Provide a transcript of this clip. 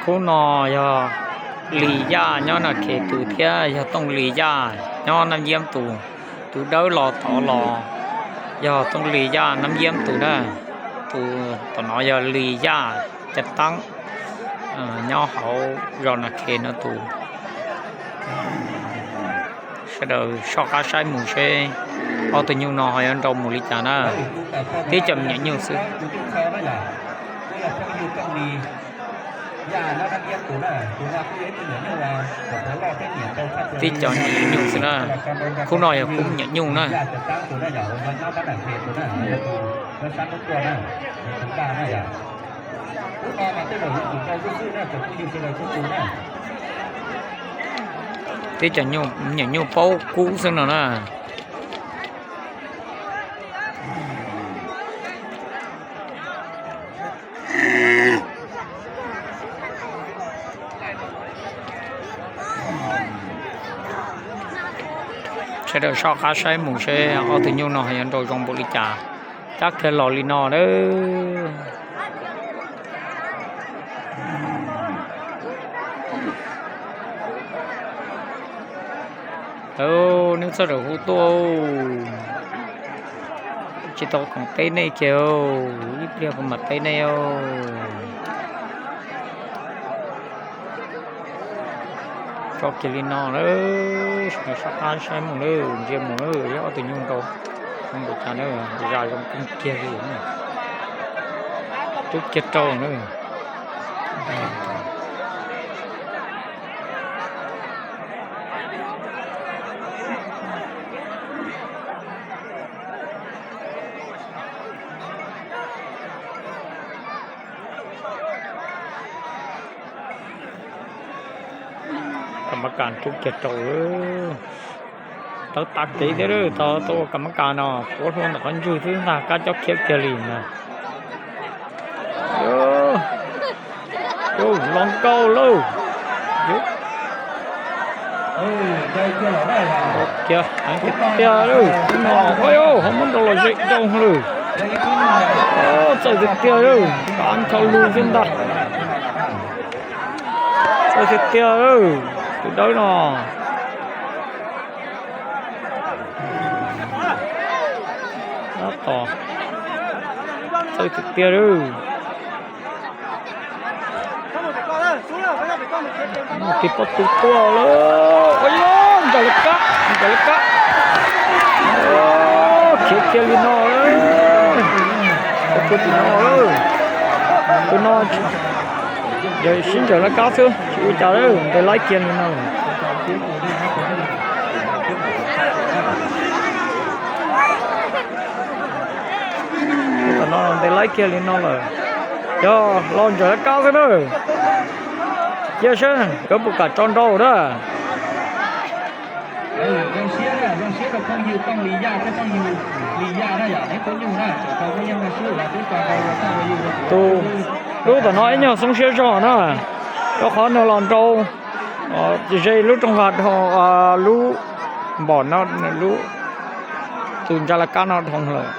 Khub no yog Lis Yaj nyob Nas Khes tus thiab yog Tooj Lis Yaj nyob Nab Yeeb tus. Tus dawb los tod los yog Tooj Lis Yaj Nab Yeeb tus na. Tus tom no yog Lis Yaj Caj Taab nyob hauv zos Nas Khes no tus. Sawv daws soj qab saib mus seb ob tug nyuj no ho yuav nrau mus li cas na. Tib co me nyuam nyuj xwb. Tib co me nyuam nyuj xwb na. Khub no yog khub me nyuam nyuj na. Tib co me nyuam nyuj paub kub xwb no na. Sawv daws soj qab saib mus seb ob tug nyuj no ho yuav nrau zoo npaum li cas. Cab kiag los li no na. Tau, nej txhob rawm hu tuaj. Tsis tau koom teb nej kiag, ib pliag kuv mam teb nej. Tso kiag li no na, soj qab saib mus na, ntsia mus na, ob tug nyuj nrau zoo npaum cas na, zas zoo kawg kiag li. Rub kiag rau na. Kam mab kas rub kiag rau. Tawv tas kev thiab, tau tau ua kam mab kas no puav hlua ntawm qhov ntswg xwb ntag, kab cob khiab kiag li na. Los nkaus lawm. Kiag heev tiag tiag lawm, no ho muab nrau los ze rau lawm. Txawj tiag tiag lawm, kab ncho lus xwb ntag. Txawj tiag tiag, tus dawb no. Tab tom txawj tiag tiag lawm. Tig pob tw tuaj lawm. Ua, ntsaws lawv kab, ntsaws lawv kab. Khiav kiag li no lawm. Tus no, tus no yog sib ntsaws lawv kab xwb, tsis ua cas lawm, ntes laib kiag li no. Tam no ntes laib kiag li no lawm, yog los ntsaws lawv kab xwb na. Cia saib nkawd puas kam tso nrau na. Tus lub tom no ib nyuag xoob siab zog na, rau qhov nws los nrau ze lub rooj vag dhau, lub npom no, lub, tus ntsa laj kab no dhau lawm.